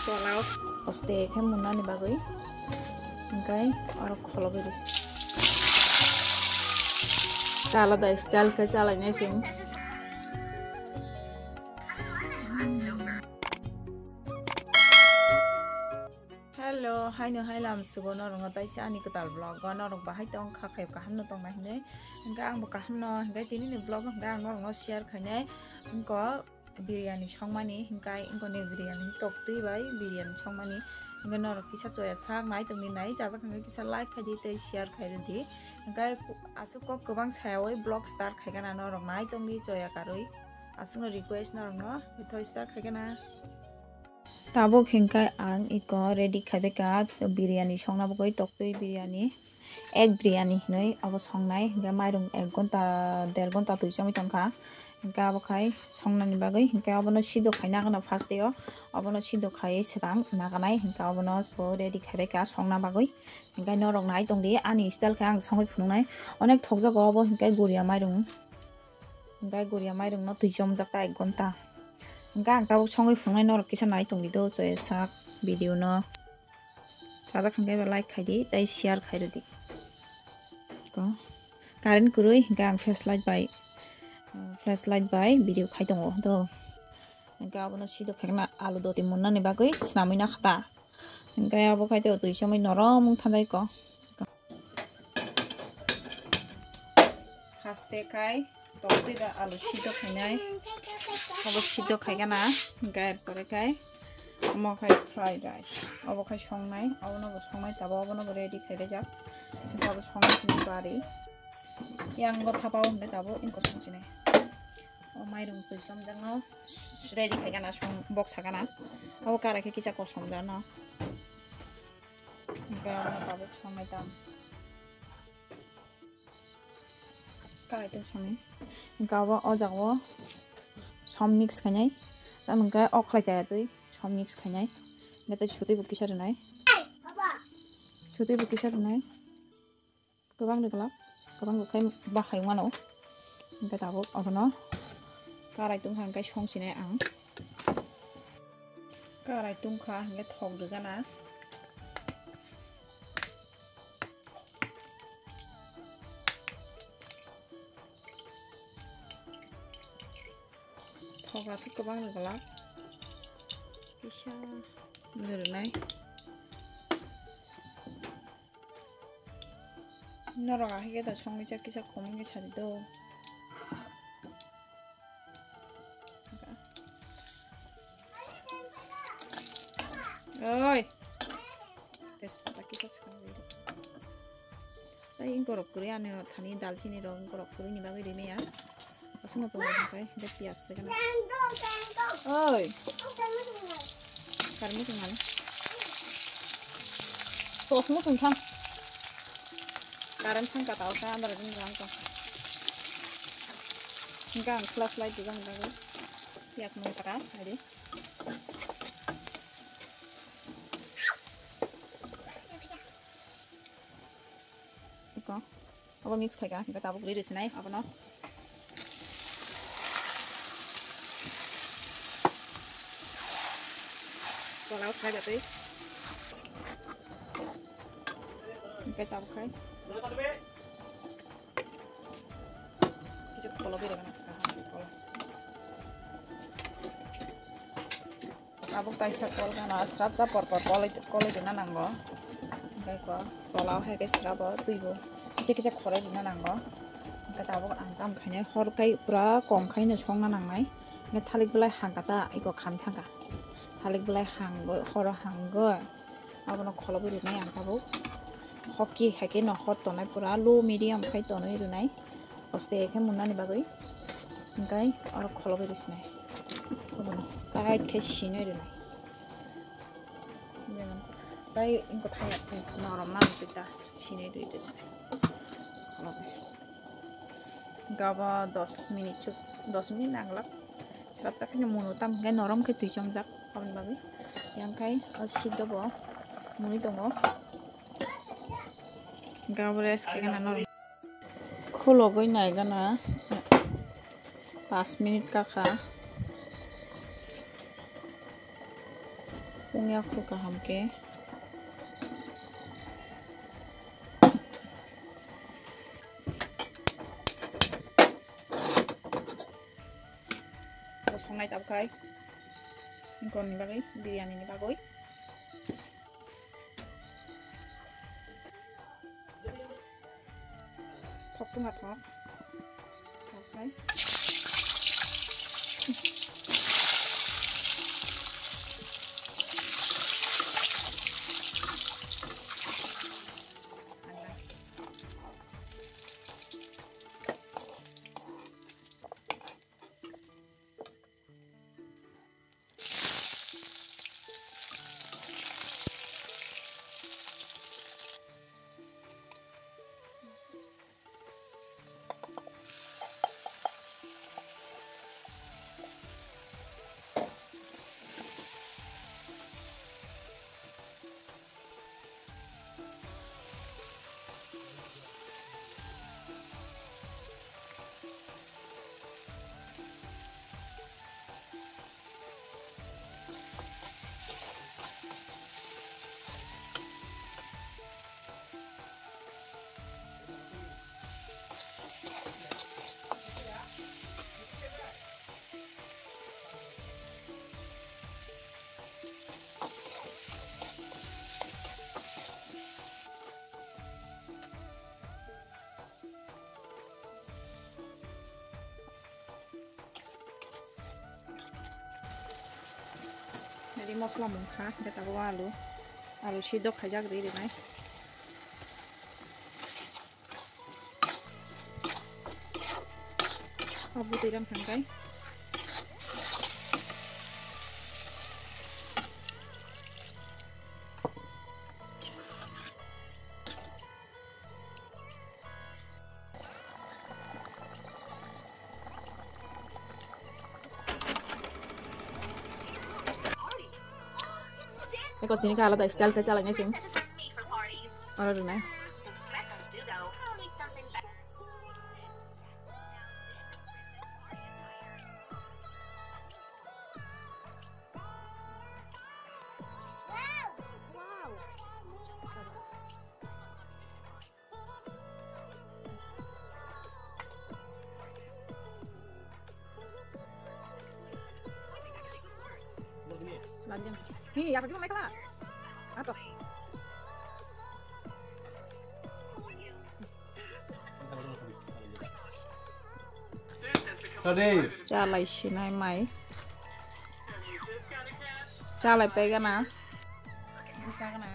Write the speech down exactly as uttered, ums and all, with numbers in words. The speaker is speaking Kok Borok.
Pulao koste khe munnani bagwi hingkai oro kholobwi rwsi. Alada style khe chalainai chwng. Hello, haino hai lam sugo norokno taisa ani kwtal vlog o norok bahai tong kha khe kaham no tong nai hinwi. Hingke ang bo kaham no hingke tini ni vlog o hingke ang norokno share khainai. Hingko biryani songmani hingke hingko ni biryani tok twi bai biryani songmani. Hingke norok kisa choya sak nai tongni nai chajak hingke kisa like khaidi tei share khairwdi. Hingke aswk kok kwbang sayawoi vlog start khaikana norok nai tongni choya karwi. Aswkno request norokno bithoi start khaikana. Tabuk hingke ang iko ready khaibeka biryani songna bagwi toktwi biryani, egg biryani hinwi abo songnai hingke mairung ek gonta der gonta twi chomwi tongkha hingke abo khai songnani bagwi hingke obono sido khaina gana first day o obono sido khaiwi swkang naganai hingke obono so ready khaibaika songna bagwi hingke norok nai tongdi ani style khe ang songwi phunuknai onek thokjago obo hingke guria mairung. Hingke guria mairungno twi chomjak ta ek gonta. Hingke ang tabuk songwi phunuknai norok kisa nai tongdi do choya sak video no. Chajak hingke like khaidi tei share khairwdi. Ko current kwrwi hingke ang flashlight bai, flashlight bai video khai tongo do. Hingke abono sido khekna alu doti munnani bagwi swnamwi nakha ta. Hingke abo khai tei twi chomwi norom wng thanai ko. Haste khai toktwi da alu sido khainai. Abo sido khaigana. Hingke er pore khai omo khai fried rice. Obo khai songnai. Obono bo songnai tabo obono bo ready khaibajak. Hingke abo songna sini bari. Yang bo thapa o hingke tabo ingko songsinai. O mairung twi chomjakno ready khaigana song bok sagana. Abo karai khe kisa kosom jano. Hingke abono tabuk songnai tam. Karai tong songni. Hingke abo o jaga o som mix khainai. Tamo hingke o khlai chaya twi som mix khainai. Hingke tei sutwi bo kisa rwnai. Sutwi bo kisa rwnai. Kwbang rwgwlak, kwbang rwkhai bahai wngmano. Hingke tabuk abono karai tongkha hingke songsinai ang. Karai tongkha hingke thok rwgana. Thok aswk kwbang rwgwlak. Kisa rwnai. Norok ahai khe da songwi cha kisa comment khe sadi do. Oi. Tejpata kisa swkang bai rw. Tai borok kwrwi ani thani dalchini rok borok kwrwi ni bagwi rimaya. Aswkno tongo hwnkhe, hwnkhe piyaj tei gana. Oi. Karmi tongmani. Tos mo tong thang. Current thang kata o kha andar jin jang tong. Hwnkhe ang flashlight dijak jagwi. Piyaj mung saka, adi. Iko. Abo mix khaika, hingke tabuk riri sinai abono. Pulao sai batwi. Hingke tabuk khai. Kisa polo bere gana kaham polo. Tabuk kaisa kol gana srapsa por por koloi, koloi rwna nango. Hingke ko tola o hai khe srabo twibo kisa kisa khoroi rwna nango. Hingke tabuk ang tam khainai hor kai pura kom khaino songna nangnai. Hingke thalik belai hangkha ta iko kham thangkha. Thalik belai hangoi horo hangoi. Abono kholobwi rwnai ang tabuk. Hoki hai khe no hot tonai pura low medium khai tonwi rwnai. Hoste khe munnani bagwi. Hingkai oro kholobwi rwsinai. Abono tight khe sinwi rwnai. Jemon tai ingko thaya norok nang twi ta sinwi rwi rwsinai. Kholobwi. Hingke abo dos minute chuk, dos minute nanglak. Srapsa khe munu tam hingke norom khe twi chomjak aboni bagwi. Yang khai o seat o bo muni tongo. Hingke abo rest khaigana norok. Khulogwi naigana pas minute kakha. Yakhu kaham khe. Bo songnai tabkhai. Ingkon ni bagwi, biryani ni bagwi. Thok tunga thok. Thok khai. Jadi mosla mungkha, hingke tabuk alu, alu sidok khaijak ri rinai. Abu twi ram thangkai. Eko tini khe alada style khe chalai nai chwng. Oro rwnai. Hi, ya sakit mereka lah. Atau. Tadi. Chalai sinai mai. Chalai pegana. Chagana.